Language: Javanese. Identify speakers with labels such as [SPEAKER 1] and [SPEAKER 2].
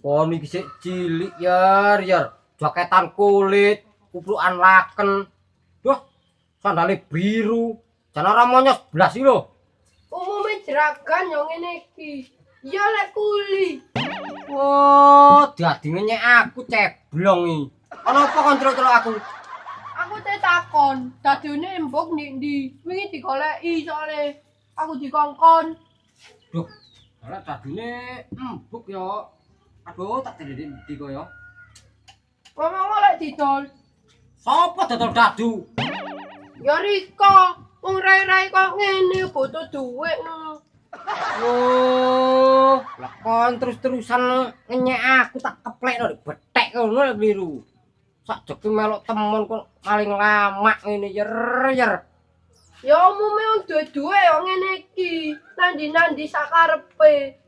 [SPEAKER 1] Kon iki sik cilik, Yar, Yar. Jaketan kulit, kuplukan laken. Duh, sandale biru. Jan ora monyos blas iki lho.
[SPEAKER 2] Umume jeragan yo ngene iki. Ya lek kuli.
[SPEAKER 1] Wah, dadi ngenyek aku ceblong iki. Ana apa kon celuk-celuk aku?
[SPEAKER 2] Aku te takon, dadune embuk ndi ndi? Wingi digoleki soalé aku dikongkon.
[SPEAKER 1] Duh, ora dadune embuk yo. Aduh, tak dadi ndi kaya.
[SPEAKER 2] Ngomong lek didol.
[SPEAKER 1] Sopo dodol dadu?
[SPEAKER 2] Ya Rika, wong rai-rai kok ngene butuh dhuwit ngono.
[SPEAKER 1] Oh, lah kon terus-terusan ngenyek aku tak keplekno bethek ngono lek kliru. Sak jeke melok temon kok maling lamak ngene, Yer, Yer.
[SPEAKER 2] Ya umume wong duwe dhuwit yo ngene iki. Nandi-nandi sakarepe.